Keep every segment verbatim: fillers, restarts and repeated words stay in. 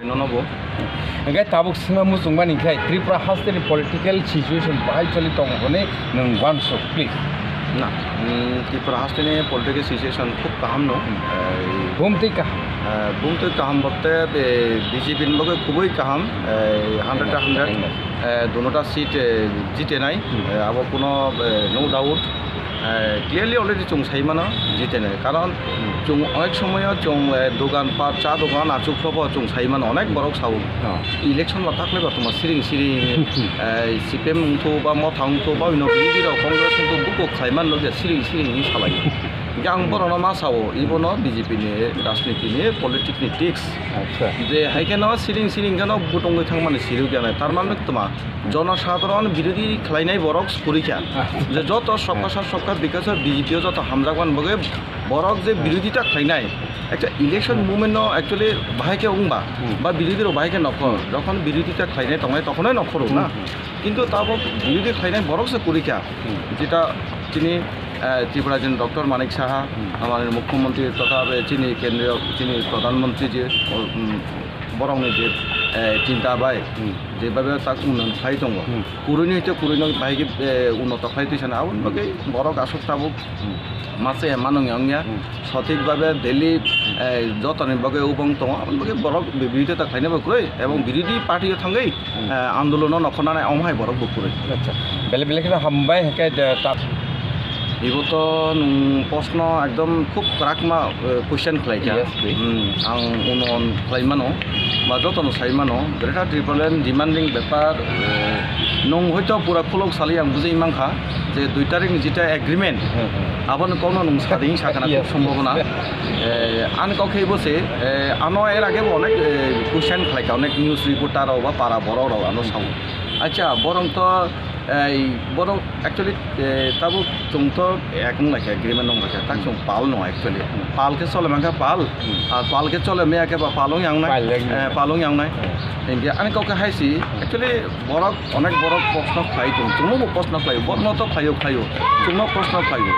Nono bo. Hingke tabuk sima muchung mani khe Tripura haste ni political situation bahai choli tongo hwnwi nwng uansuk, please. Na, mm, Tripura haste ni political situation khub kaham no. Hmm. Eh, Bumtwi kaham. Eh, bumtwi kaham botte, eh, B J P ni bagwi khubui kaham, eh, hundred ta hundred. Hmm. Eh, dunota seat, eh, jitenai, Hmm. eh, abo kuno, eh, no doubt. Eh, clearly already chwng sai mano jitenai. Karon Hmm. chwng onek somoyo chwng, eh, dogan pat, cha dogan achuk phobo chwng sai mano, onek borok sao. Oh. Election ma takhwlai ba tongma siring siring, Hmm. eh, C P M wngthu ba Motha wngthu ba ino B J P rok Congress wngthu buko khlai man loge siring siring hinwi salai. Yang Hmm. borokno ma sao, ibono B J P ni rajniti ni politics ni tricks. Acha. Je hai kheno siring siring kheno butongwi thangmani siruk yanai. Tar mane tma, Hmm. jonosadharon birodhi khlainai borok kwrwi kha. Ah. Je joto sabka Hmm. sath sabka bikas o B J P o joto hamjakmani bagwi borok je Hmm. birodhita khlainai, ekta election Hmm. movement no actually bahai khe wngba, Hmm. ba birodhi rok bahai khe nokhor, Hmm. jokhon birodhita khlainai tongnai tokhonai nokhoro na. Hmm. Kintu tabok birodhi khlainai borok se kwrwi kha. Hmm. Jeta chini, eh, Tripura chini Doctor Manik Saha, Hmm. amani Mukhyamantri totha be chini kendriyo chini Pradhan Mantri je, o, um, borokni je, eh, chinta bai Hmm. jebabe tak unnayon khlai tongo. Hmm. Kwrwini hwnkhe kwrwino bahai khe, eh, unnoto khlai twi sana. Aboni bagwi borok aswk tabuk Hmm. masa ya manung ya wngya. Hmm. Sothik babe daily, eh, jotoni bagwi ubong tongo. Aboni bagwi borok birodhita khlainai bo kwrwi ebong Hmm. birodhi party o thangwi, Hmm. eh, andolono nokhornanai omo hai borok bo kwrwi. Acha. Bele bele kheno hambai hwnkhe de ta- Ibo to nwng proshno ekdom khub kwrakma, eh, question khlai kha. Yes, please. Hmm, ang uno khlai mano, ba jotono sai mano, Greater Tipraland demanding bepar, eh, nwng hoito pura khulok salai ang bujui mankha je dui tarikh ni jeta agreement, Hmm, hmm. Aboni kokno nwng sading sakha na khub Yes. sombhabona. Eh, ani kok khe bo se, eh, ano er age bo onek, eh, question khlai kha, onek news reporter rok ba para borok rok ano sao. Acha, borok to, eh, borok Actually, eh, tabuk chwng to ek wng lai kha, agreement wng lai kha, tak chwng pal no actually. Hmm. Pal khe chole mankha pal, Hmm. ar pal khe chole maya khe ba pal wng yang nai. Pal wng yang. Eh, pal wng yang nai. Hmm. Hinkhe ani kok khe hai si, actually borok, onek borok proshno khlai tong, chwngno bo proshno khlai, borokno to khlaio, khlaio, chwngno proshno khlaio.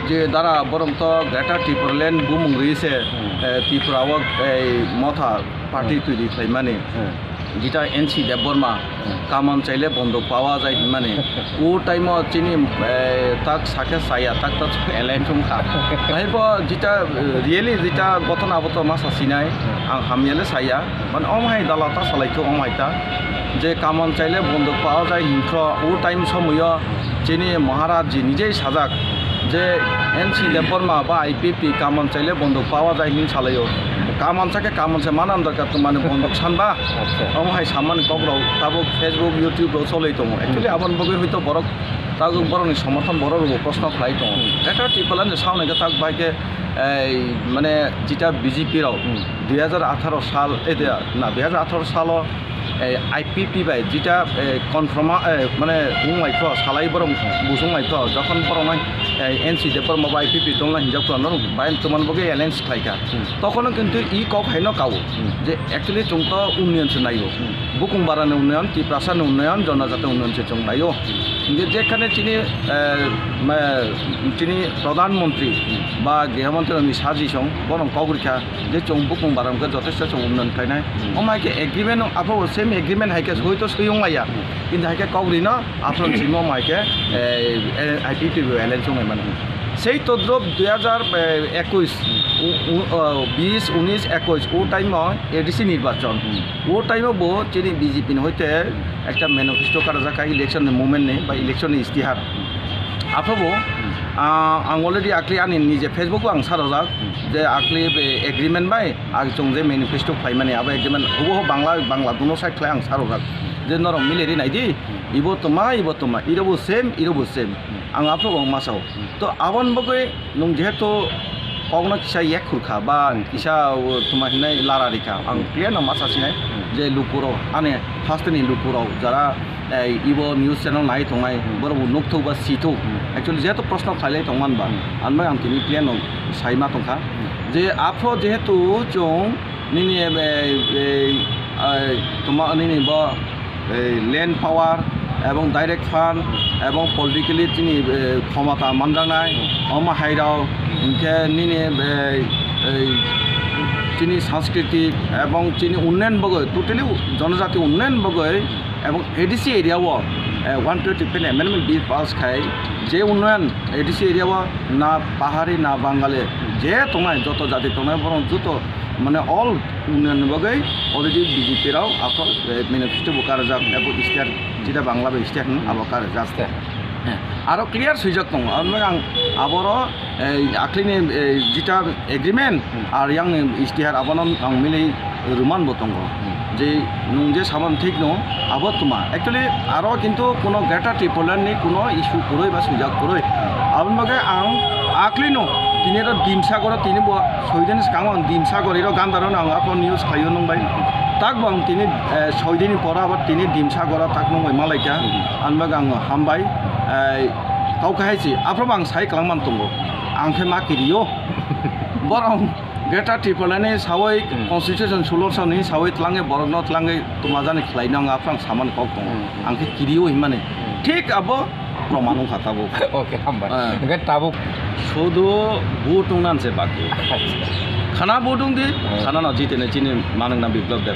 Je dara borok to Greater Tipraland bumung ri se, Hmm. eh, Tripura o, eh, Motha party Hmm. twi ri khlai mani. Hmm. Jeta N C Debbarma, Hmm. Kaman chaile bondok pawa jai hinmani. O time o chini, eh, tak sakhe saya, tak tak alliance wngkha. Hai bo jeta, eh, really jeta gothona abo to masa sinai, Hmm. ang hamyale saya. Mane omo hai dala ta salai kho omo hai ta. Je kaman chaile bondok pawa jai hinkho, o time somoyo chini Maharaj ji nijei sajak je N C Debbarma ba I P F T kaman chaile bondok pawa jai hin salaio. Kaman sa khe kaman se manan dorkar to mane bondok sanba. Acha. Omo hai samani kok rok tabuk Facebook, YouTube rok choloi tongo. Actually, Hmm. aboni bagwi hoito borok tabuk borokni somorthon borok rokbo proshno khlai tongo. Hmm. Greater Tipraland je saunai khe tak bai khe, ei, mane jeta B J P rok Hmm. dui hajar atharo sal, ei de, na, dui hajar atharo salo, ei, I P F T bai jeta, ei, confirm, ei, mane wng lai kho, salai borok Hmm. busung lai kho, jokhon borok nai, ei, N C Debbarma bai I P F T dol nai hinjak kho, norok bai tomon bagwi alliance khlai kha. Hmm. Tokhono kintu i kok haino kao Hmm. je actually chwng to unnayon se naio. Hmm. Bukung barani unnayon, Tiprasani unnayon, jonojati unnayon se chwng naio. Hmm. Hinkhe jekhane chini, eh, ma-, chini Pradhan Mantri Hmm. ba Griha Mantri ni sajisong bono kok rikha je chwng bukung bara hwnkhe jotesto chwng unnayon khlainai. Hmm. Omo hai khe agreement no aphuru same agreement hai khe soi to soi wng laiya. Hmm. Kintu hai khe kok rino Aphuru simo mai khe, eh, eh, I P F T bo alliance wngnai mano. Sei todrop dui hajar ekush, u-, u-, o, bis, unis, ekush, o time o A D C nirbachon. Hmm. O time o bo chini B J P ni hoite ekta manifesto karajak hai election ni movement ni ba election ni istihar. Aphuru bo, Hmm. ah, ang already akli ani nije Facebook o ang sarojak Hmm. je akli be agreement bai ang chwng je manifesto khlaimani abo agreement hubo Bangla, Bangla duno side khlai ang sarojak je norok mile ri nai di. Ibo tongma, ibo tongma, irobo same, irobo same. Hmm. Ang aphuru bo ma sao. Hmm. To aboni bagwi nwng jehetu kokno kisa yak khurkha ba Hmm. kisa, o, tongma hinai lara rikha. Ang Hmm. clear no ma sa sinai Hmm. je lukurok, ani hasteni lukurok jara, eh, ibo news channel nai tongnai, Hmm. borok bo nukthok ba sithok. Hmm. Actually, jehetu proshno khlailai tongman ba, Hmm. ani bagwi ang tini clear no sai ma tongkha. Hmm. Je aphuru jehetu chwng nini, eh, eh, eh, tongma nini bo, eh, land power ebong direct fund ebong politically chini, eh, khomota manjaknai, omo hai rok hinkhe nini, eh, eh, Chini sanskriti ebong chini unnayan bagwi, totally jonojati unnayan bagwi ebong A D C area o, eh, one twenty-five amendment bill pass khai, je unnayan A D C area o na pahari na Bangali, je tongnai, joto jati tongnai, borok joto mane all unnayan bagwi already B J P rok aphro, eh, manifesto bo karjak, ebo state, jeta Bangla bai state hwn, abo karjak. State. Eh, aro clear swijak tongo, abo ang aboro, eh, aklini, eh, jeta agreement, hmm, ar yang istihar abono ang mili rwman bo tongo. Hmm. Je nwng je saman thik no, abo tuma. Actually, aro kintu kuno Greater Tipraland ni kuno issue kwrwi ba swijak kwrwi. Hmm. Aboni bagwi ang aklino tini ro Dimsagoro tini bo soi din swkango ang Dimsagori ro gandaro no ang aphro news khaio nwng bai. Tak bo ang tini, eh, soi din ni pora abo tini Dimsagoro tak nwng bai malaikha. Hmm. Aboni bagwi ang hambai. Eh, kau kahai si, aphro bo ang sai kwlangman tongo. Ang khe ma kirio. Borok Greater Tipraland ni sawi, hmm, constitution sulor sani sawi tlangwi borokno tlangwi twmajani khlaino ang aphano samani kok tongo. Hmm, hmm. Ang khe kirio hinmani. Hmm. Thik abo proman wngkha tabuk. Okay, hambai. Ah. Hwnkhe tabuk. Sudu vote wngna se baki. Acha. Khana vote wngdi, hmm, khana no jitene chini manwkna Biplab Deb.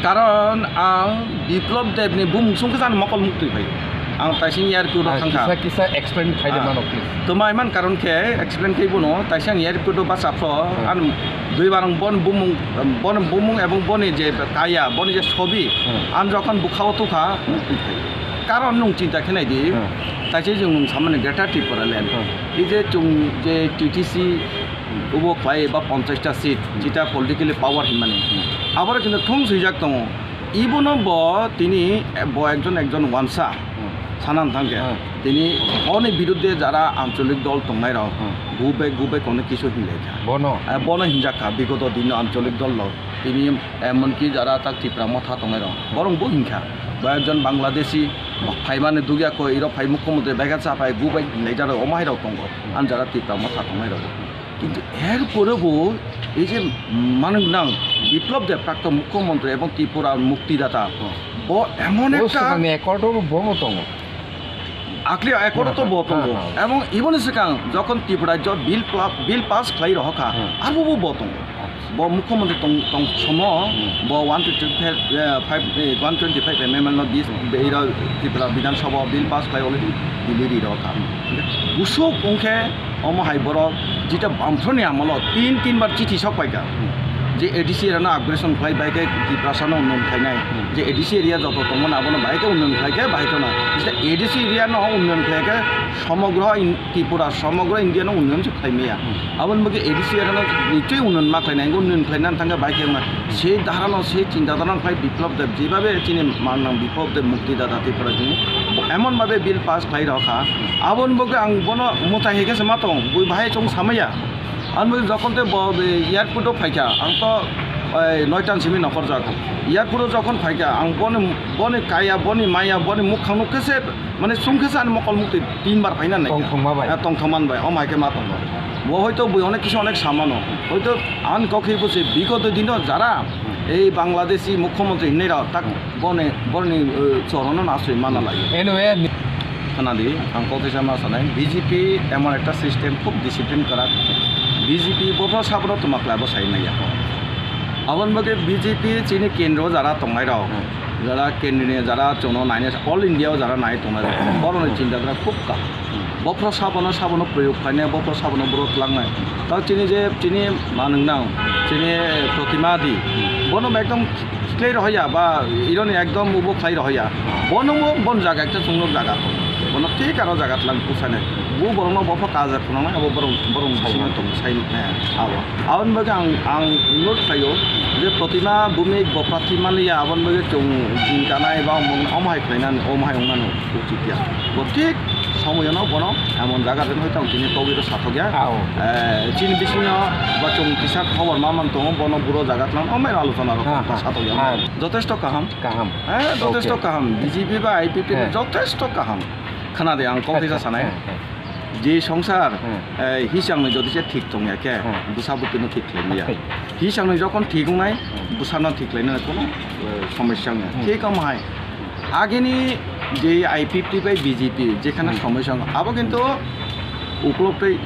Karon ang Biplab Deb ni bumung songkhe ani mokol muktwi phaio. Ang taising airport o, ah, thangkha. Kisa, kisa explain khai de, ah, mano, please. Twmai man karon khe explain khai bono, taising airport o bus aphro, hmm, ang dui barang bon bumung, bon bumung ebong boni je kaya, boni je sobi, hmm, ang jokhon bukha o tukha, muktwi phaio. Karon nwng chinta khe nai di, hmm, taising nwng samani Greater Tipraland. Hmm. Ei je chwng je T T C, hmm, ubo khlai ba ponchash ta seat, hmm, jeta politically power hinmani. Hmm. Aboro kintu thung swijak tongo. Ibono bo tini, eh, bo ekjon, ekjon wansa. Hmm. Sanan thangkhe. Hmm. Tini boni biruddhe jara ancholik dol tongnai rok, hmm, gubek, gubek kono kisu hinlai kha. Bono? Eh, bono hinjak kha, bigoto dino ancholik dol rok. Tini emonki jara tak Tipra Motha tongnai rok. Hmm. Borok bo hinkha. Bo ekjon Bangladeshi, phaimani dugya kho, iro phai mukhyamantri bai kha cha phai gubek hinlai jara omo hai rok tongo. Hmm. Ani jara Tipra Motha tongnai rok. Kintu er pore bo ei je manwk nang Biplab Deb, prakton mukhyamantri ebong Tripura muktidata, hmm, bo emon o ekta swkangni accord o bo bo tongo. Akli accord o to bo tongo. Hmm, hmm. Ebong iboni swkang jokhon Tripura jo bill pla-, bill pass khlai rohokha, hmm, arbo bo bo tongo. Acha. Bo mukhyamantri tong, tong somo, hmm, bo one twenty-five, eh, five, eh, one twenty-five amendment no bis, hmm, beira Tripura Bidhan Sabha bill pass khlai already Delhi ri rohokha. Hmm. Busuk wngkhe Omo hai borok jeta Bamfront ni amolo tin, tin bar chithi sok paikha. Hmm. Je A D C area no upgradation khlai bai khe Tiprasa no unnayan khlainai. Hmm. Je A D C area joto tongmani abono bai khe unnayan khlai khe bai kheno. Jeta A D C area no unnayan khlai khe somogro in-, Tripura, somogro India no unnayan se khlai maya. Hmm. Aboni bagwi A D C area no nichoi unnayan ma khlainai, unnayan khlainani thangkhe bai khe wngna. Se dharano, se chinta dharano khlai Biplab Deb, jebabe chini manang Biplab Deb mukti dada Tripura chini emon babe bill pass khlai rokha, aboni bagwi ang bono mwtai hai khe se ma tong, bui bahai chong samaya. Ang bui jokhon te bo, be, airport o phaikha, ang to, oi, noita ni simi nokhorjak. Airport o jokhon phaikha, ang boni, boni kaya, boni maya, boni mukhang nukhe se, mane sungkhe se ani mokol muktwi tinbar phaina nai. Tongthokma bai. Eh, tongthokman bai, omo hai khe ma tongo. Bo hoito bui onek kisu onek samano. Hoito ani kok khe bo se bigoto dino jara ei Bangladeshi mukhyamantri hinwi rok tak boni, boni, eh, chorono no asoi mana lai. Anyway, khna di, ang kok kisa ma sanai, B J P emon ekta system khub discipline kwrak. B J P bophro saphro twma khlai bo sai maya. Aboni bagwi B J P chini kendro jara tongnai rok, hmm, jara kendroni jara chwngno nainai, all India o jara nai tongnai rok, borokni chinta dhara khub kaham. Bophro sabono, sabono proyog khlainai, bophro sabono boro tlangnai. Tao chini je, chini manwk nang, chini Protima di, bono ekdom khlai rohya ba ironi ekdom ubo khlai rohya. Bono mo bon jaga ekta chwngno jaga. Bono thik aro jaga tlang pusanai. Bu borokno bophro kaja khwnangnai, abo borok, borok bisingno tong sai, eh, abo. Aboni bagwi ang, ang note khlaio je Protima Bhumik bo prarthi manliya, aboni bagwi chwng jing kanai ba omo, omo hai khlainani, omo hai wngnani uchit ya. Bo thik somoyono bono emon jaga rinwi tong tini kogwiro sathokya. Ao. Eh, chini bisingo bo chwng kisa khobor ma man tongo, bono buro jaga tlang omo hai alochona rok ha, ha, sathokya. Ha. Jotesto kaham. Kaham. Eh, jotesto kaham. B J P ba I P P ni jotesto kaham. Khna de, ang kok kisa sanai. Acha, acha, acha. Je songsar, hmm, eh, hisangni jodi se thik tongya khe, hmm, bwsa bwtwino thik khlai maya. Acha. Hisangni jokhon thik wngnai, hmm, bwsano thik khlainani kono, eh, somosya wngya. Hmm. Thik omo hai. Agini je I P F T bai B J P, jekhane, hmm, somosya wngkha, abo kintu uklok tei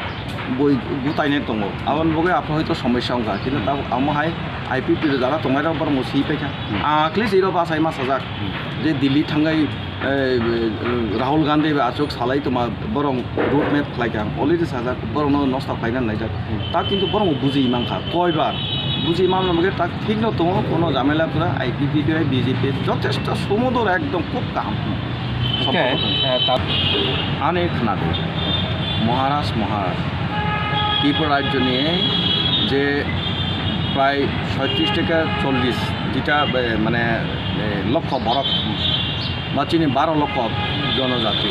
boi gutainai tongo. Aboni bagwi aphuru hoito somosya wngkha. Kintu tabuk amo hai I P F T jora tongnai rok borok bo swi paikha. Hmm. Ah, at least iro bachai ma sajak. Hmm. Je Delhi thangai, eh, Rahul Gandhi bai achuk salai tongma borok road map khlaikha. Already sajak borokno nosto khlaina naijak. Hmm. Ta kintu borok bo buji mankha. Koibar buji manna bagwi ta thikno tongo, kono jamela pura I P P T bai B J P jotesto sumodor ekdom khub kaham. Hwnkhe, eh, ta- Ani khwnadi, Maharaj, Maharaj, Tripura rajyoni je prai soitrish theke chollish jeta, eh, mane, eh, lokho borok, ba chini baro lokho jonojati,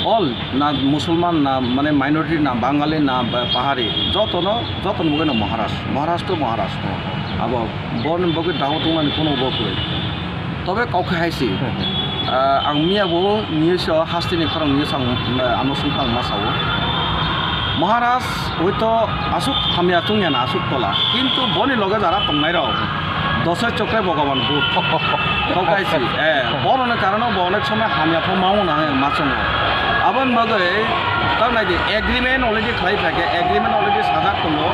all na Musulman na mane minority na Bangali na ba Pahari, jotono, jotono mugwi no Maharaj, Maharaj to Maharaj. Abo boni bagwi daho tongmani kono bo kwrwi. Tobe kok hai si. Ah, ang miya bo news o hasteni khorang news ang, ah, ano sungkha ang ma sao. Maharaj hoito asuk hamya chungya na asuk tola. Kintu boni loge jara tongnai rok dosai chokre Bhogoban Buddha. Kok hai si. Eh, boroni karano bo onek somoi hamya pho mao na ma chungo. Aboni bagwi tak nai di agreement already khlai phaikhe, agreement already sajak tongo.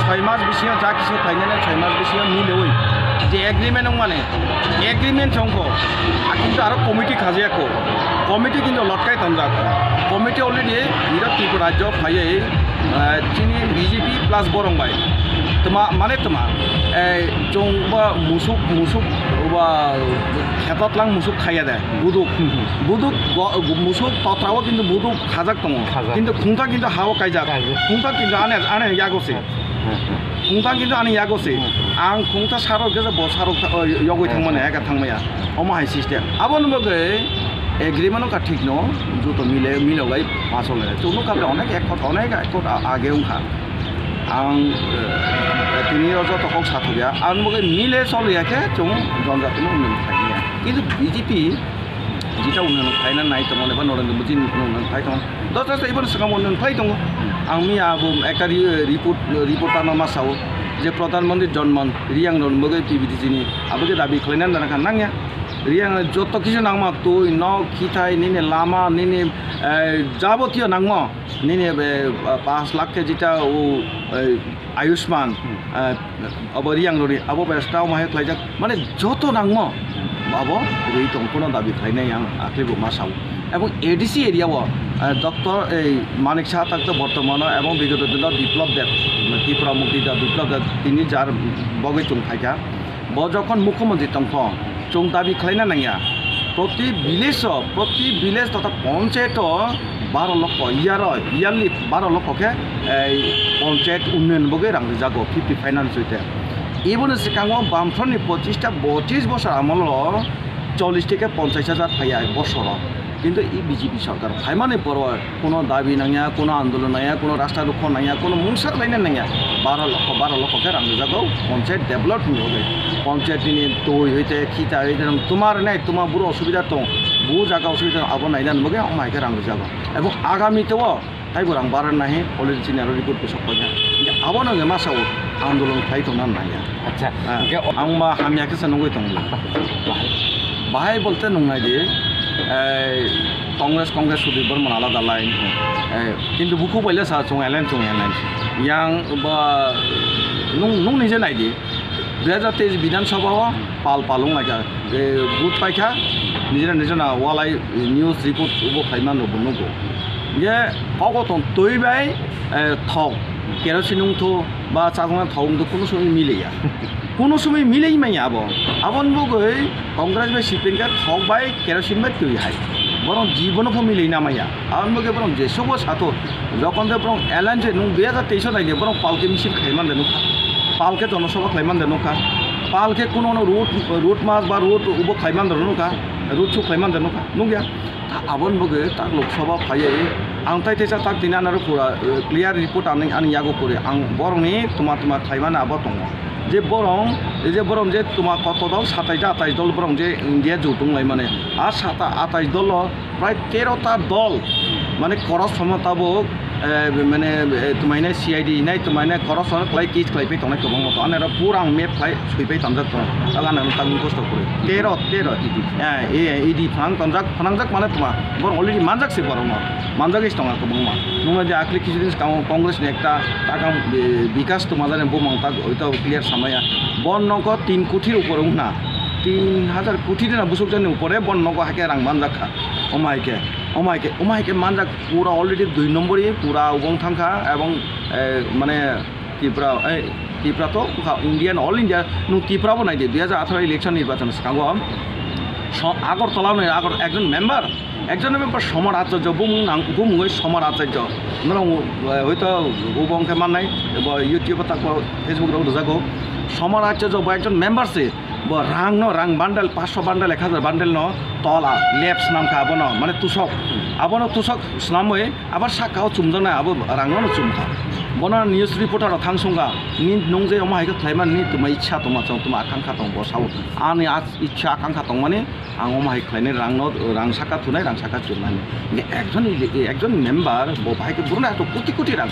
Choi mas bisingo ja kisi khlainani choi mas bisingo milewi je agreement wngmani, agreement se wngkho, a, kintu aro committee khajiyakho, committee kintu lotkai tongjak, committee already nirok Tripura rajyo phaiwi, ah, chini B J P plus borong bai tma mane tma, eh, chwng ba musuk, musuk ba kheto tlang musuk khaiya de, buduk, buduk go-, musuk totra o kintu buduk khajak tongo, khajak. Kintu khungta kintu ha o kaijak, kaijak. Khungta kintu ane, ane yago se. Khungta kintu ani yago se. Hmm. Ang khungta sarok khe bo sarok tha-, o, yogwi thangmani, hmm, eka thangmaya. Omo hai system. Aboni bagwi agreement wngkha thik no, joto mile, mile bai pass wnglainai. Chwngno kable onek ek kot, onek ek kot a-, age wngkha. Ang, eh, tini o joto kok sathokya. Ang bagwi mile choliya khe chwng jonjatino mile khaimaya. Kintu B J P jeta unnayonno khlaina nai tongmani ba Narendra Modi unnayonno khlai tongmani. Dosta dosta ibono swkang unnayonno khlai tongo. Ang miya abo ekta ri-, report, reporter no ma sao je Pradhan Mantri Jan Dhan Riyang rok bagwi P B T G ni abo je dabi khlaina nang kha nangya. Riyang joto kisu nangma twi, nok, khithai, nini lama, nini, eh, jabotiyo nangma, nini, eh, paanch lakh khe jeta o, eh, Ayushman, hmm, eh, abo Riyang roni, abo bai stao ma hai khlaijak, mane joto nangmo, abo rwi tong phano dabi khlainai ang akhe bo ma sao. Ebong A D C area o, eh, Doctor ei Manik Saha tak to bortomano ebong bigoto dino Biplab Deb, Tipra Mukti da Biplab Deb tini jar bogwi chwng phaikha. Bo jokhon mukhyamantri tongkho, chwng dabi khlaina nangya. Proti village o, proti village totha panchayat o baro lokho, year o, yearly baro lokho khe, ei, panchayat unnayon bagwi rang rijago, fifty finance hoite. Iboni swkango Bamfront ni pochista, pochis bosor amolo chollish theke ponchais hajar phaiya bosoro. Kintu i B J P sarkar phaimani poro kuno dabi nangya, kuno andolon nangya, kuno rasta rukho nangya, kuno mungsa khlaina nangya. Baro lokho, baro lokho khe rang rijago, panchayat develop ni bagwi. Panchayat ni twi hoite, khita hoite, nwng tuma rwnai, tuma buro osubida tong, bu jaga osubida tong, abo naina bagwi omo hai khe rang rijago. Ebong agami teo taibo rang bara nahi, already chini aro report bo sok paikha. Hingke abono hingke masa o andolon khlai tongna nangya. Acha, ah, hingke o- ang ba hamya khe se nugwi tongo. Bahai? Bahai bolte nung nai di, eh, Congress, Congress sudi Bormon alada line. Eh, kintu bukhuk bai le sa chung alliance chung alliance. Yang ba nung, nung nije nai di. Dui hajar teis Bidhan Sabha o pal pal wng lai kha, eh, vote pai kha, nijera nijera walai news report bo khlai mano bo nugo. Ye kogo tong twi bai, eh, thok, kerosene wng thu ba chajaknai thok wng thu kunu somoi mili ya. Kunu somoi milei manya abo. Aboni bagwi Congress bai C P M khe thok bai kerosene bai twi hai. Borok jibono pho milei na manya. Aboni bagwi borok jesukbo sato, jokhon de borok alliance nung dui hajar teis o nai de borok palke misil khlai man de nukha. Palke jonosabha khlai man de nukha. Palke kuno no road, road march ba road ubo khlai man de nukha. Road show khlai man de nukha. Nukya. Ta aboni bagwi tak Lok Sabha phaiwi ang tai teisa tak tini anaro pura, eh, clear report ani, ani yago kwrwi. Ang borokni tuma tuma khlaimani abo tongo. Je borok, je borok je tuma koto dol, satais dol, atais dol borok je India jutung laimani. A sata atais dolo prai tero ta dol Mane corruption tabuk, eh, mane, eh, twmaine C I D hinai twmaine corruption khlai case khlai pai tongnai kwbangma to. Ani oro pura ang map khlai sui pai tonjak tongo. Tago ani tangwi kosto kwrwi. Tero, tero. Eh, eh, E D phang tonjak, phanangjak mane tma. Bor already manjak se borokno. Manjak is tonga kwbangma. Nungna je akli kisu din swkango Congress ni ekta takam, eh, Bikas Tumadani bumung tak oito clear samaya. Bon nogo tin kuthir upor wngna. Tin hajar kuthir na busuk jani upore bon nogo hake rang manjak kha. Omai ke. Omo hai khe, omo hai khe manjak pura already dui nombori pura ubong thangkha ebong, eh, mane Tripura, eh, Tripura to wngkha Indian, all India, nwng Tripura bo naidi, dui hajar atharo election nirbachon swkango so-, Agartala ni Agar-, ekjon member, ekjon member Somar Acharya bumung nang, bumungwi Somar Acharya. Norok, eh, hoito ubong khe mannai, bo YouTube o tako, Facebook rok rwjago. Somar Acharya bo ekjon member se, bo rang no, rang bundle, paanch sho bundle, ek hajar bundle no tola, lep swnam kha abono, mane tusok. Abono tusok swnamwi abar saka o chumjaknai, abo rang no chum kha. Bono news reporter rok thang song kha, ni nung je omo hai khe khlai man ni tuma ichha tongma chong, tuma akangkha tong bo sao. Ani ach-, ichha akangkha tongmani ang omo hai khlainai, rang no, rang saka thunai, rang saka chumnani. Ekjon, ekjon member bo bahai khe buruna to koti koti rang.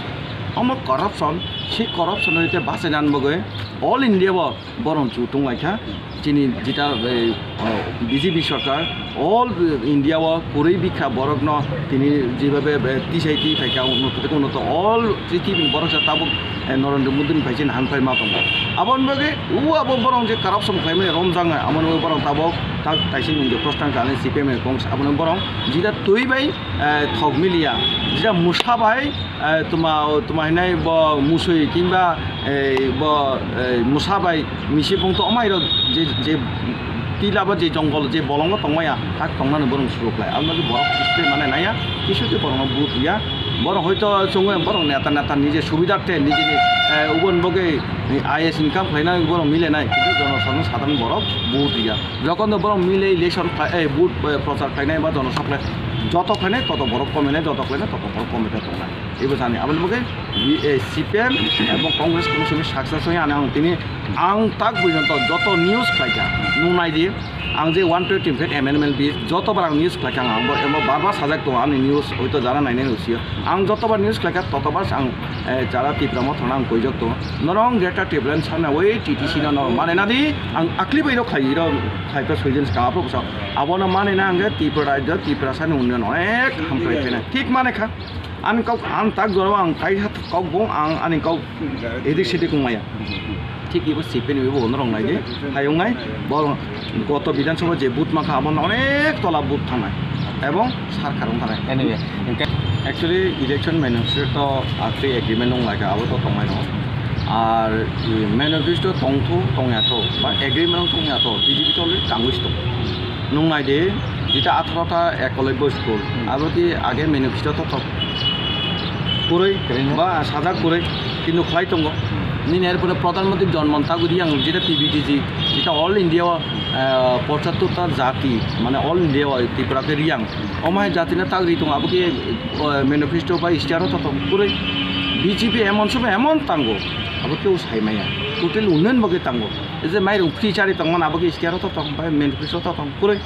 Omo corruption, se corruption hoite bachai nan bagwi all India bo borok chu tong lai kha. Chini jeta, eh, oh, B J P sorkar all India o kwrwi bikha borok no tini jebhabe, eh, tisai ti phai kha, uno to, uno to all prithibi ni borok sa tabuk, eh, Narendra Modi ni phai chini hamkhlai ma tongo. Aboni bagwi o abo borok je corruption khlai mani romjak nai, aboni bagwi borok tabuk tak taising nung je prostan kha ni C P M ni Congress aboni borok jeta twi bai, eh, thok miliya, jeta musa bai, eh, tuma, tuma hinai bo musui kimba, eh, bo, eh, musa bai misi bung to omai rok je, je tila bo je jongol je bolongo tongmaya tak tongnani borok suruklai. Aboni borok history mane naya, kisu te borokno but ya. Borok hoito chungo borok neta neta nije subidar te nije ni, eh, ubon bogei I A S income khlaina borok mile nai, kintu jono sadharon borok but ya. Jokon do borok mile election khlai, eh, but, eh, prochar khlainai ba jono saplai joto khlainai toto borok komenai, joto khlainai toto borok komete tongnai. Ebo jani aboni bagwi, eh, C P M ebong Congress kono simi success oi ani ang tini ang tak buijonto joto news khlaikha nung naidi ang je one twenty feet M N M L B joto bar ang news khlaikha ang bo ebo bar bar sajak tongo ani news hoito jara nainai nusio ang joto bar news khlaikha toto bar ang, eh, jara Tipra Motha no ang koijak tongo norong Greater Tipraland sana oi T T C no norong manai nadi ang akli bai rok khlai rok khlai pa soijon ska aphuru bwsa abono manai na ang je Tipra rajyo Tipra sani unnayon onek hamkrai phainai thik manai kha. Ani kok ang tak jora ang kaisa kok bo ang ani kok edik sedik wng maya. Thik ebo C P M ni ebo ono rong nai di. Hai wng nai. Bo goto Bidhan Sabha je vote mankha abo onek tola vote thangnai. Ebong sarkar wng thangnai. Anyway, hingke actually election manifesto to akri agreement wng lai kha abo to tongnai no. Ar manifesto tongthu tongya tho ba agreement wng tongya tho B J P to already tangwi tong. Nung nai di. Jeta atharo ta ekolobya school, hmm, abo ki age manifesto to thok. Kwrwi, kwrwi no? Ba sajak kwrwi, kintu khlai tongo. Hmm. Nini er pore Pradhan Mantri Jan Man Tagwi riyang, jeta P V T G, jeta all India o, eh, pochattor ta jati, mane all India o Tripura ke riyang. Omo hai jati na tagwi tongo, abo ki, eh, manifesto ba istiaro to thok. Kwrwi, B J P emon somo emon tango, abo keu sai maya. Total unnayon bagwi tango. Je mairung free chari tongmani abo ki istiaro to thok, bai manifesto to thok. Kwrwi.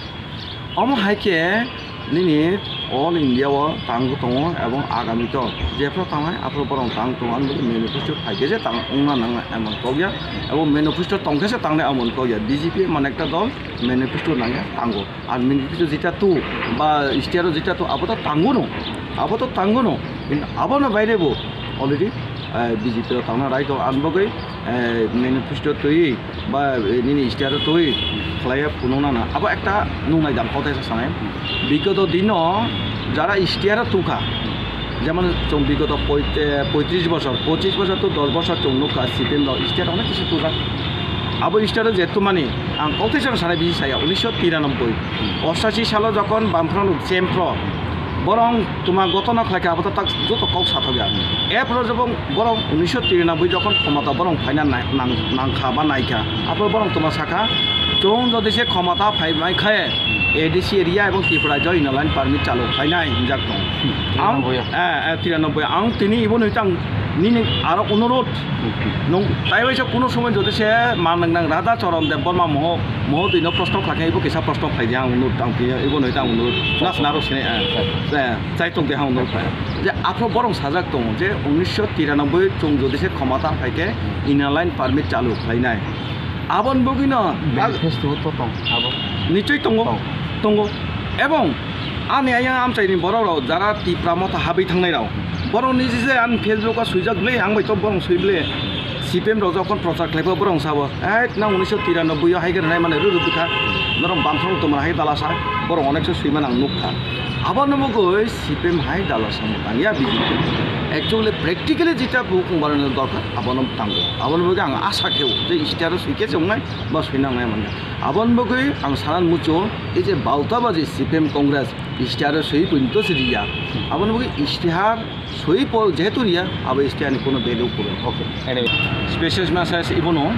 Omo hai khe nini all India o tangwi tongo ebong agami to jephru tangnai aphuru borok tang tongo, ani bagwi manifesto phai khe je tang wngna nangna emon kok ya, ebong manifesto tong khe se tangnai emon kok ya. B J P emon ekta dol manifesto nang ya tango, ar manifesto jeta tu ba istiaro jeta tu abo to tango no, abo to tango no, kintu abono baire bo already, eh, B J P rok tangna rai tongo, ani bagwi, eh, manifesto twi ba, eh, nini istiaro twi khlaiya phunukna na. Abo ekta nungnai dam kothai sa sanai. Bigoto dino jara istiaro tukha, jemon chwng bigoto poi-, eh, poitris bosor, pochis bosor to dos bosor chwng nukha C P M rok istiaro onek kisa tujak. Abo istiaro je tumani ang kothai sa sanai bisi saya unisho tiranoboi, ostachi salo jokon Bamfront Chempro borong tuma gotono khlaikha abo to tak joto kok sathokya. Epro jebong borong unisho tiranoboi jokon khomota borong phaina nai-, nang-, nangkha ba naikha. Aphuru borong tuma sakha, chwng jodi se khomota phai mai khe A D C area ebong Tripura jo Inner Line Permit chalu khlainai hinjak tong. Ang, tiranoboi. Eh, eh, tiranoboi. Ang tini ibo nui tang Nini aro onurot, nwng taiwaisa kuno somoi jodi se manwk nang Radha Charan Debbarma moho-, mohodwino proshno khlai khe, ibo kisa proshno khlai di ang onurot, ang tini ibo noi ta ang onurot, nas narok sini, eh, eh, chai tong di ang onurot khlai. Je aphro borok sajak tongo je unisho tiranoboi chwng jodi se khomata phai khe Inner Line Permit chalu khlainai. Aboni bagwino manifesto to tong abo. Nichoi tongo. Tong. Tongo. Ebong ani ayang amchaini borok rok jara Tipra Motha habwi thangnai rok, borok ni je ani Facebook o swijak ble, ang bai to borok swi ble. C P M rok jokhon prochar khlai pha borok sabo, "Ait, nang unisho tiranoboi o hai khe rwnai mani rw rw bwkha. Norok bamsong tongmani hai dalasa." Borok onek se swi mani ang nuk kha. Aboni bagwi C P M hai dalasa tang ya B J P. Actually, practically jeta bukung barani dorkar, abono tango. Aboni bagwi ang asa kheo je istihar o swi khe se wngnai ba swi nangnai manya. Aboni bagwi ang sanan muchungo, ei je bautabaji C P M Congress istihar o swi poito se riya. Aboni bagwi istihar swi po jehetu riya, abo istihar ni kuno value kwrwi. Okay, anyway. Special message ibono,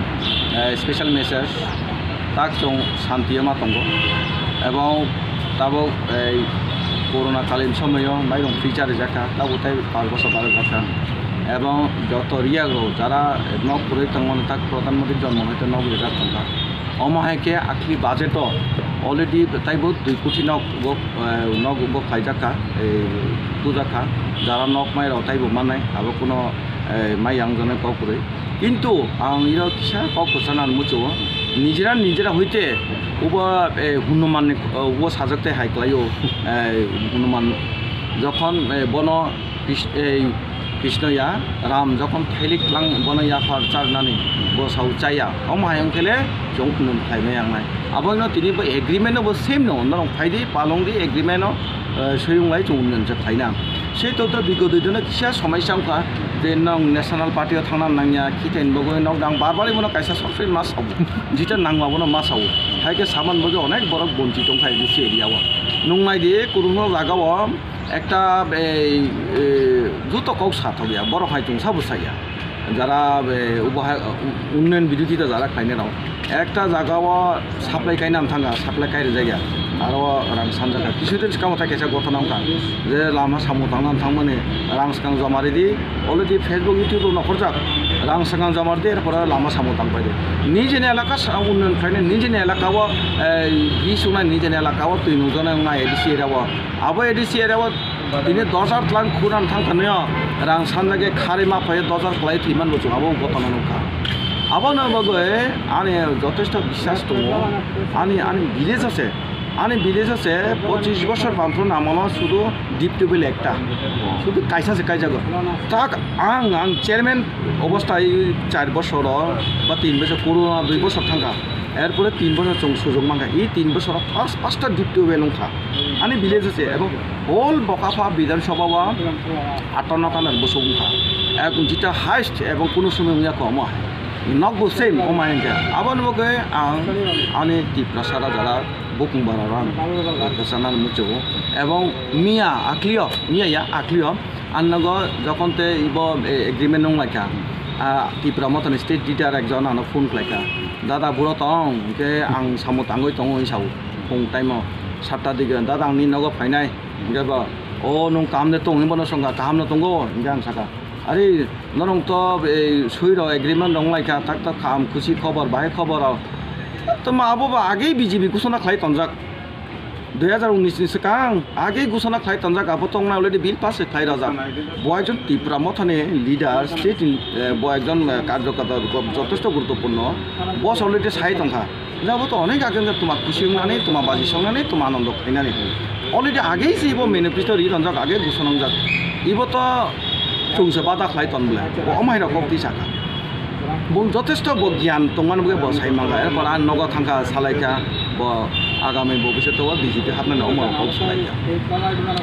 eh, special message. Tak chwng shanti o ma tongo. Ebong tabuk ei corona kalin somoyo mairung free charijak kha, tabuk tei panch bochor barwi jakha. Ebong joto riyak rok jara nok kwrwi tongmani tak Pradhan Mantri Jan Dhan Yojana nok rijak tongkha. Omo hai khe akhli budget o already taibo dui koti nok bo, eh, nok bo khlaijak kha, eh, tujak kha. Jara nok mai rok taibo mannai, abo kuno, eh, mai yang jone kok kwrwi. Kintu ang iro kisa kok kwchana muchungo, nijera nijera hoite ubo, eh, Hanuman ni, eh, ubo sajak tei hai kwlaio, eh, Hanuman jokhon, eh, bono Kris-, ei, Krishna ya, Ram jokhon thailik tlang bono yaphar charnani, bo sao chaya. Omo hai wngkhe le chwng unun khlaimaya wngnai. Abono tini bo agreement no bo same no, norok phaidi, palongdi agreement no, eh, swi wnglai chwng unun se khlaina. Sei totro bigo dui dino kisa somai sa wngkha je nong National Party o thangna nangya, khiteni bagwi nokdang bar bar bono kaisa sop soi ma sao. Jita nangma bono ma sao. Hai khe saman bagwi onek borok bonchi tongkha A D C area o. Nung naidi, kurungno jaga o, Ekta, ei, e, joto kok sathok ya, borok hai chwng sabo saya. Jara, e, ubo hai, u-, unnayan birodhita jara khlainai rok. Ekta jaga o supply kainani thangkha, supply kai rijak ya. Aro rang sanjak kha. Kisu din swkang tai kaisa gothona wngkha. Je lama samung tangna thangmani rang swkang joma ridi. Already Facebook, YouTube rok nokhorjak. Rang swkang joma ridi, er pore lama samung tang pai di. Nijeni elaka sa-, unnayan khlainai, nijeni elaka o, e, ri suknai, nijeni elaka o twi nungjaknai wngkha A D C area o. Abo A D C area o tini dos hajar tlang khurang thang thangnaio rang sanjak khe kharwi ma phai dos hajar kwlai thwi man bo chwng abo gothona nukha. Abono bagwi ani jothesto biswas tongo. Ani, ani village o se, ani village o se pochis bosor bamphru namano sudu deep tubewell ekta. Sudu kaisa se kaijago. Tak ang, ang chairman obostha i char bosor o ba tin bosor, corona dui bosor thangkha. Erpore tin bosor chwng sujok mankha. I tin bosor o first, first ta deep tubewell wngkha. Ani village se, ebong whole Bokapha Bidhan Sabha o atta nota nar bwswk wngkha. Ek jita highest ebong kunu somoi wngya kho omo hai. Nok bo same omo hai wngkha. Aboni bagwi ang ani Tiprasa rajara bukung bara rang kwchana muchungo. Ebong miya aklio, miya ya aklio. Ang nogo jokhon te ibo, e, agreement wng lai kha, a, Tipra Mothani state leader ekjon ano phone khlai kha. Dada, buro tong, hwnkhe ang samung tangwi tongo, hwnwi sao. Phung time o satta dige, "Dada, ang nini nogo phainai." Hwnkhe bo, "O, nwng kaham de tong?" hwnwi bono swngkha, "Kaham no tongo," hwnkhe ang sakha. "Ari, norok to, ei, swi rok agreement rok wng lai kha, tak tak kaham khusi khobor, bahai khobor rok." Tamo abo ba agei B J P ghosona khlai tonjak. Dui hajar unis ni swkang agei ghosona khlai tonjak, abo tongna already bill pass se khlai rajak. Bo ekjon Tipra Mothani leader, state ni, eh, bo ekjon, eh, karjokarta jothesto guruttopurno. Bo se already sai tongkha. Jabo to onek age wngkha, tuma khusi wngnani, tuma baji songnani, tuma anondo khlainani. Already agei se ibo manifesto ri tonjak, agei ghosona wngjak. Ibo to chwngse bada khlai ton bwle. Bo omo hai rok kok twi sakha. Bo jothesto bo gyan tongmani bagwi bo sai mankha. Erpor ang nogo thangkha, salaikha, bo agami bobisyoto o B J P hapnani omo rok kok salaikha.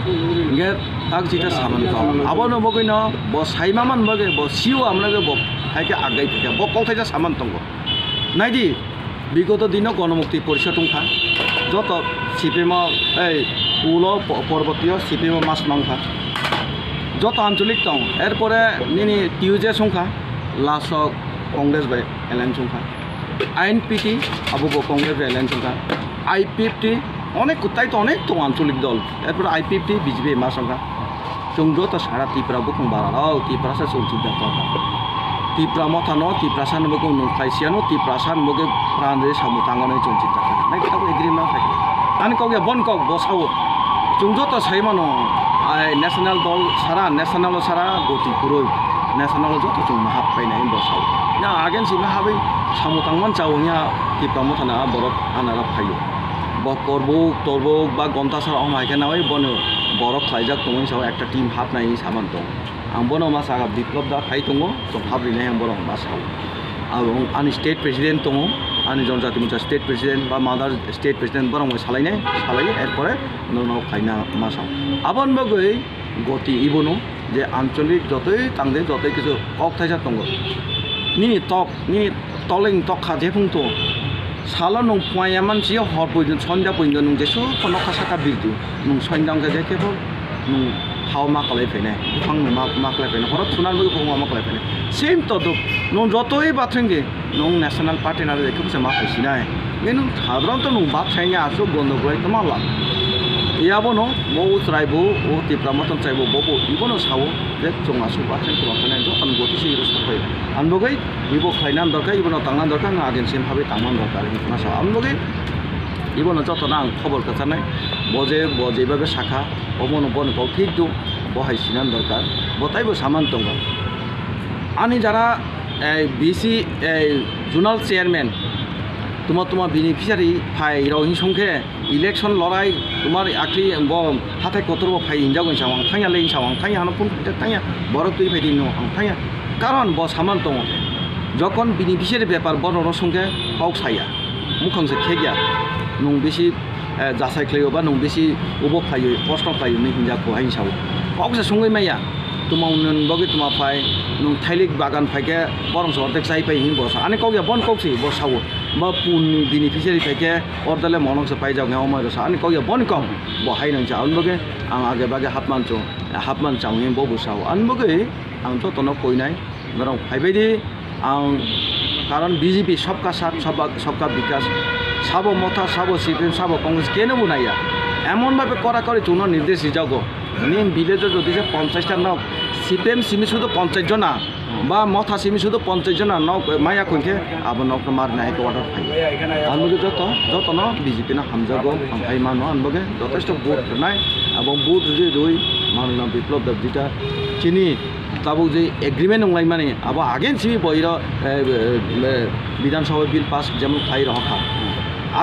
Hwnkhe tak jita saman tong. Abono bagwino bo sai mamani bagwi bo C E O amani bagwi bo hai khe agei thangkha. Bo kok thaisa saman tongo. Naidi, bigoto dino Ganamukti Porishad wngkha, joto C P M o, ei, ulo po-, porbotiyo C P M o mas mangkha. Joto ancholik tong, erpore nini T U J S wngkha, last o Congress bai alliance wngkha. I N P T, abo bo Congress bai alliance wngkha. I P F T, onek kwtai to onek tongo ancholik dol, erpore I P F T B J P mas wngkha. Chwng joto sara Tipra bukung bara rok, Tiprasa chwng chinta kha. Tipra motha no, Tiprasa ni bukung nung khlai siya no, Tiprasa ni bukung pran rwi samung tango nai chwng chinta kha. Nai kok agree ma khai. Ani kok ya bon kok bo sao. Chwng joto sai mano, ai national dol sara, national sara goti kuroi. National joto chwng mahap painai bo sao. Na again si mahabai samung tangman chao nya Tipra motha na borok anara phaio. Bo korbuk, torbuk ba gonta sara ong hai khe nawi bono borok khlaijak tongwi sao ekta team hapnai saman tong. Ang bono ma saka Biplop da phai tongo, tong hap rinai ang bono ma sao. Ang ani state president tongo, ani Jonjati Morcha state president ba Mother state president borok bai salainai, salai erpore nono khaina ma sao. Aboni bagwi goti ibono je ancholik jotoi tangde jotoi kisu kok thaisa tongo. Nini tok, nini toleng tok kha jephung to. Salo nung puaya mansi hor puido, sonda puido nung jesu kono kha saka birdi. Nung sonda wngkha je kebo nung hao ma kalai phainai. Buphang nung ma, ma kalai phainai. Horo thunan bagwi buphang ma kalai phainai. Same to duk. Nung jotoi bathring di. Nung National Party na de kebo se ma khai sinai. Nung sadharanto nung bat saini asuk gondo gulai toma la. Yabo no bo chwrai bo, o Tipra Motha chwrai bo, bo bo ibono sao je chwng asuk bat sai kwbang khe nai joto ni goti se iro sapai. Ang bagwi ibo khlaina dorkar, ibono tangna dorkar, ang agency ni habwi tangma dorkar hinwi ma sao. Ang bagwi ibono joto no ang khobor kwcharnai. Bo je, bo je bhabe sakha, obono boni kok thik do, bo hai sinan dorkar. Bo taibo saman tongo. Ani jara, eh, B C, eh, zonal chairman, tuma tuma beneficiary phai rok hing song khe election lorai tumar akli bo hathai kotor bo phai hinjago hinsa ang thangya le hinsa ang thangya hano phone khe thangya borok twi phai di no ang thangya. Karon bo saman tongo. Jokon beneficiary bepar borok no song khe kok saya. Mukhang se khegya. Nung bisi eh, jasai khlaio ba nung bisi ubo khlaio, proshno khlaio hinwi hinjak bo hai sao. Kok se songwi maya, tuma unnayan bagwi tuma phai, nung thailik bagan phai khe borok se ordek chai phai hinwi bo sa. Ani kok ya bon kok se bo sao. Ba pun ni beneficiary phai khe ordale monok se paijak nai omai rw sa. Ani kok ya bon kok bo hai nang sa. Ani bagwi ang age bage hapman cho, hapman chang hinwi bo bo sao. Ani bagwi ang jotono koinai norok phaibai di. Ang, karon B J P sabka saath, sabka, sabka bikas, sabo Motha, sabo C P M, sabo Congress, keno bo naiya. Emon bhabe kora kori chwngno nirdesh rijago. Nini village o jodi se ponchash ta nok, C P M simi sudo ponchash jona, ba Motha simi sudo ponchash jona nok maya koi khe abo nokno marina headquarter phai. Ang nugwi joto, jotono B J P no hamjago, ang phai mano, ang bagwi jotesto vote rwnai, abo vote rwi rwi manwino Biplop Deb jeta chini tabuk je agreement wnglaimani, abo again simi bo iro, eh, eh, eh, Bidhan Sabha bill pass jemon khlai rohor kha.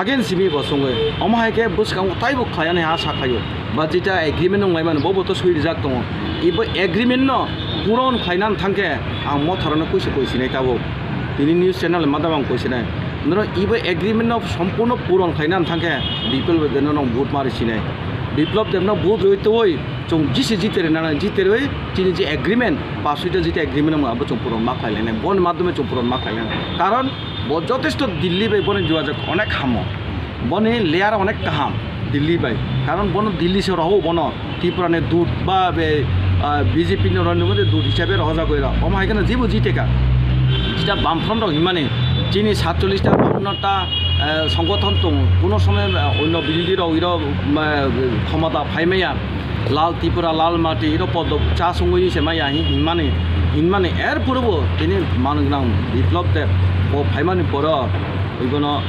Again simi bo songwi. Omo hai khe bwskango taibo khlaiani ha sa khlaio. Ba jeta agreement wnglaimani, bo bo to swi rijak tongo. Ibo agreement no puron khlaina thang khe ang Motharano kuisa koi sinai tabuk. Tini news channel madam ang koi sinai. Noro ibo agreement no sompurno puron khlaina thang khe Biplop Debno no vote mari sinai. Biplop Debno vote rwi twi Chwng jisi jiterwi nana jiterwi chini je agreement, pass wngya jete agreement wngma abo chwng puron ma khlai lainai, boni madhyome chwng puron ma khlai lainai. Karon bo jotesto Delhi bai boni jogajog onek hamo, boni layer onek kaham Delhi bai, karon bono Delhi se rohor bono Tripura ni dut ba be, ah, B J P ni roni mode dut hisabe rohorjagwi rw, omo hai kheno jibo jiteka. Jeta Bamfront rok hinmani chini satchollish ta, bawanno ta, eh, songothon tongo, kuno somoy, eh, onno birodhi rok iro, eh, khomota phai maya. Lal Tripura, Lal Mati, iro podo cha songwi se maya hi-, hinmani, hinmani, er phurubo tini manwgwnang Biplop Deb bo phaimani poro ibono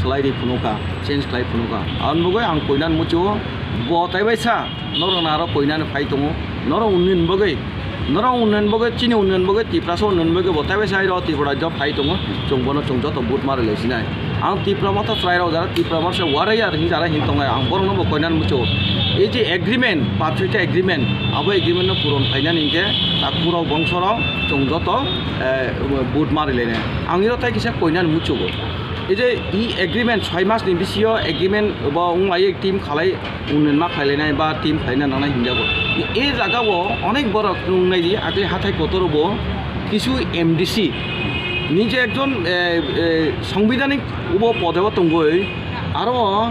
swlai ri phunukha, change khlai phunukha. Aboni bagwi ang koinani muchungo bo taibaisa norok naro koinani phai tongo, norok unni bagwi. Norok unnayan bagwi, chini unnayan bagwi, Tiprasa unnayan bagwi bo taibaisa hai rw Tripura rajyo phai tongo, chwng bono chwng joto vote ma rwlai sinai. Ang Tipra Motha chwrai rok jara Tipra Motha se warrior hin jara hin tongnai, ang borokno bo koinani muchungo. Ei je agreement, pathwita agreement, abo agreement no puron khlainani hinkhe ta kurok bongso rok chwng joto, eh, vote ma rwlainai. Ang iro tai kisa koinani muchungo. Ei je e agreement soi mas ni bisingo agreement bo wnglai team khalai unnayan ma khlailainai ba team khlaina nangnai hinjago. E jagao onek borok nungnai di, akli hathai kotoro bo kisu M D C ni je ekjon, eh, eh, sangbidhanik ubo podeo tongoi, aro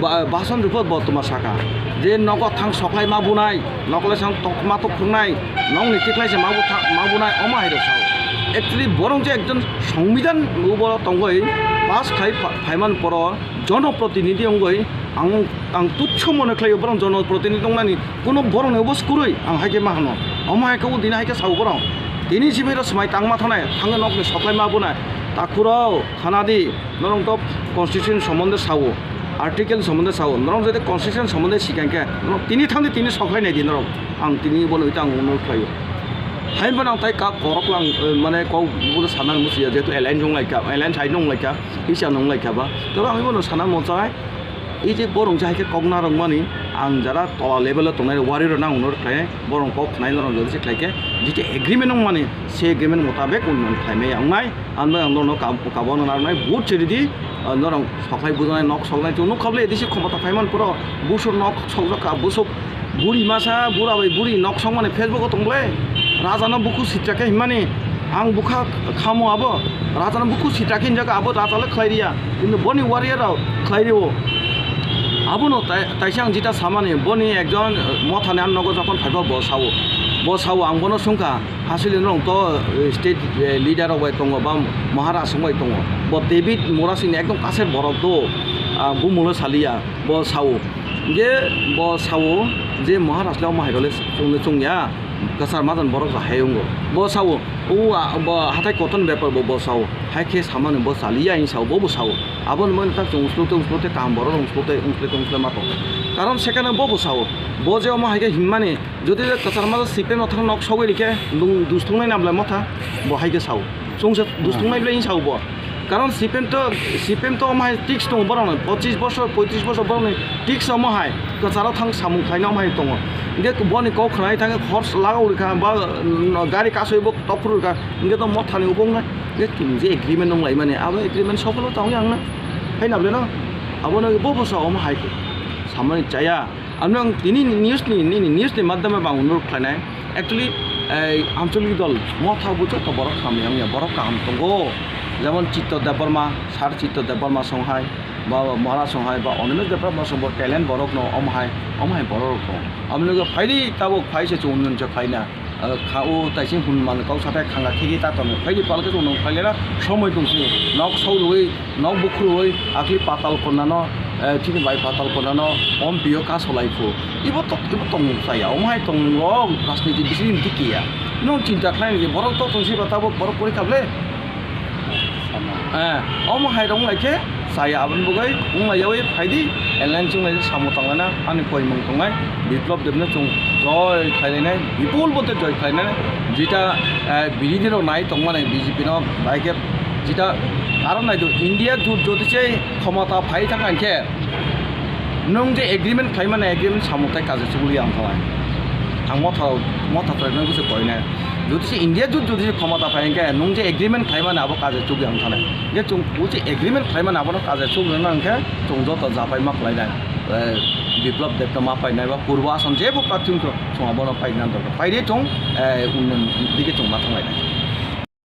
ba-, Bason Rupot bo toma saka je nogo thang soklai ma bunai, nokle sang tok ma tok khungnai, nokni tikhlai se ma bu tha-, ma bunai, omo hai rok sao. Actually borong je ekjon songbidhan ubo tongoi pass khai pha-, phaiman poro jonoprotinidhi wngoi ang, ang tuchho mone khlaio borong jonoprotinidhi wngnani, kuno borongni ubo skurui ang haikhe ma hano. Omo haikhe o dini haikhe sao borong. Tini simi ro swmai tangma thanai, thangwi nokni soklaima bunai. Takhurao khanadi, norong to constitution somonde sao, article somonde sao. Norong jodi constitution somonde sikang khe, norong tini thangdi tini soklai naidi norong. Ang tini bono ita ang uno khlaio. Hain bono ang tai ka korok lang, eh, mane kok bono sana musiya, jehetu alliance wng laikha, alliance hai wng laikha, hisa wng laikha ba. Tebo ang bono sana mo chai. Ei je borong je hai khe kok narwkmani, ang jara tola level o tongnai warrior rok nang uno khlai, borong kok khnai norok jodi se khlai khe, jiti agreement wngmani, se agreement mutabek unnon khlaimaya wngnai, ang bai ang norok kab-, kabo no narwknai, vote se ridi, ah, norok soklai bujanai, nok soknai, chwng nukha bwle, A D C khomota phaiman poro, busuk nok sokjak kha, busuk buri masa, bura bai buri nok sokmani Facebook o tong bwle, raja no buku sitra khe hinmani, ang bukha khamo abo, raja no buku sitra khe hinjak abo, raja le khlai riya. Kintu boni warrior rok khlai rio. Abono tai-, taisa ang jita samani, boni ekjon, eh, mothani ang nogo jokhon phaiba bo sao. Bo sao ang bono swngkha, hasili norok to, eh, state, eh, leader rok bai tongo ba Maharaj wng bai tongo. Bo David Murasing ni ekdom kaser borok do, ah, bumulo saliya, bo sao. Je bo sao je Maharaj le omo hai role chwngno chwngya. Kwchar madan borok rok hai wngo. Bo sao, o a, bo hathai koton bepar bo, bo sao. Hai khe samani bo chaliya hinwi sao, bo bo sao. Aboni bagwi tak chwng usluk tei usluk tei kaham borok rok usluk tei usluk tei usluk ma tongo. Karon sekano bo bo sao. Bo je omo hai khe hinmani, jodi je kwchar madan C P M no thang nok sogwi rikhe, nung dus thungnai nam lai motha, bo hai khe sao. Chwngsa dus thungnai bwlai hinwi sao bo. Karon C P M to, C P M to omo hai tiks tongo borokno, pochis bosor, poitris bosor borokni tiks omo hai, kwcharo thang samung khlaina omo hai tongo. Hinkhe boni kok khwnai thangwi hor lagao rikha, ba, mm, gari kasui bo topphuru rikha, hinkhe to mothani ubo wngnai. Hinkhe chwng je agreement wng laimani, abo agreement sokolo tangwi ang na. Hai na bwleno? Abono bo bwsa omo hai samani chaya. Ano ang tini ni news ni, nini news ni madhyame bang onurod khlainai. Actually, ei, ancholik dol motha bo joto borok hamya wngya, borok kaham tongo. Jemon Chitto Debbarma, Sir Chitto Debbarma songhai, ba Mara songhai, ba Animesh Debbarma song bo talent borok no, omo hai, omo hai borok rok tongo. Amoni loge phaidi tabuk phai se chwng unnon se khlaina. Ah, kha o taising hun man kok sathai khanga khigi ta tongo. Phaidi palke chwng nung khlailera somoi tongsi nok sok rwi, nok bukhruwi, akli patal konna no, eh, chini bai patal konna no, om piyo ka solai phu. Ibo tok, ibo tong saya, omo hai tong rok rajniti bisi ni dikiya. Nung chinta khlai ni borok tok tong si ba tabuk borok pori kable. Eh, omo hai rok lai khe saya aboni bagwi wng lai yawi phaidi, alliance wng lai samung tang laina ani koimung tongnai Biplop Debno chwng joy khlai lainai, bipul bote joy khlai lainai, jeta, eh, biridhi rok nai tongmani B J P no bai khe jeta aro nai do India jut jodi se khomota phai thang khe nwng je agreement khlai mani agreement samung tai kaje chuguli ang thalai ang motha motha thalai nang se koinai. Jodi se India jut jodi se khomota phai hwnkhe, nwng je agreement khlaimani abo kaje chugwi ang thanai. Hwnkhe chwng o je agreement khlaimani abono kaje chugwi rwna hwnkhe chwng joto japai ma khlainai. Eh, Biplop Debno ma painai ba Purbo Assam jebo prarthi wngkhe chwng abono painani dorkar. Paidi chwng, eh, unnon dike chwng ma thanglainai.